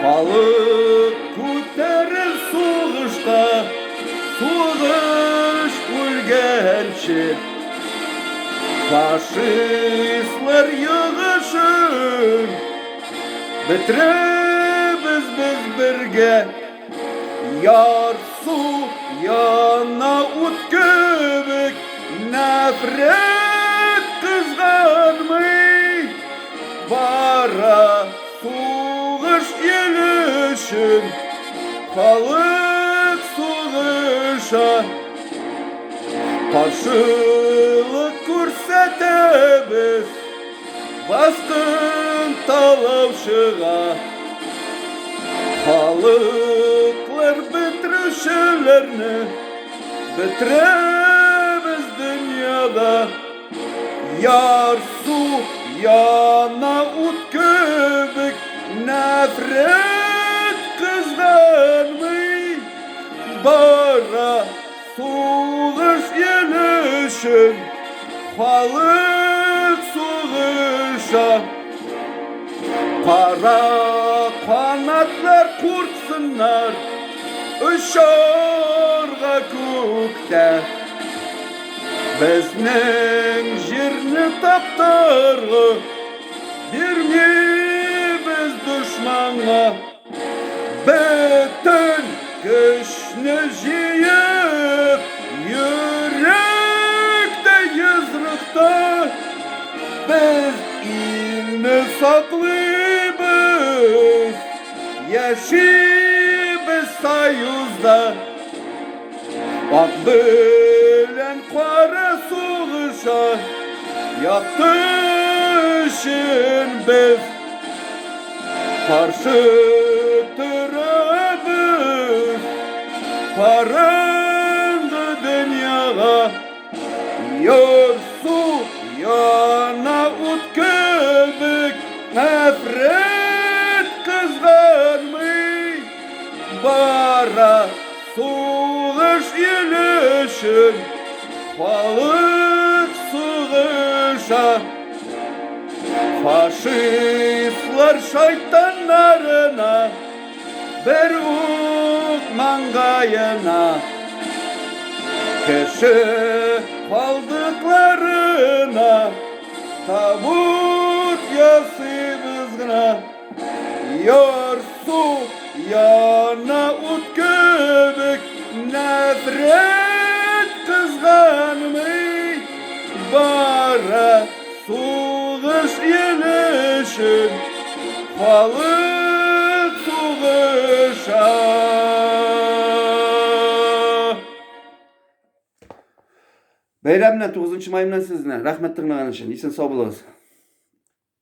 Халык күтәрел сугышка, сугыш үлгәнче. Фашистлар йогышын бетерәбез без бергә. Ярсу яна ут кебек, нәфрәт кызганмый. Бара сугыш ел өчен, халык сугыша. Каршылык күрсәтәбез баскын талаучыга. Халыклар бетерүчеләрне бетерәбез дөньяда. Ярсу яна ут кебек, нәфрәт кызганмый. Бара сугыш ел өчен, халык сугыша. Кара канатлар курксыннар, очарга күктә. Безнең җирне таптарга бирмибез дошманга. Бөтен көчне җыеп, йөрәктә йозрыкта без илне саклыйбыз, яшибез союзда. Ак белән кара сугыша, якты өчен без каршы торабыз караңгы дөньяга. Ярсу яна ут кебек, нәфрәт кызганмый. Бара сугыш ил өчен, халык сугыша. Фашистлар шайтаннарына бер ук маңгаена. Кеше калдыкларына табут ясыйбыз гына. Ярсу яна ут кебек, нәфрәт кызганмый. Бара сугыш ел өчен, халык сугыша. Бәйрәм белән, 9 май белән сезне. Рәхмәт тыңлаган өчен. Исән сау булыгыз.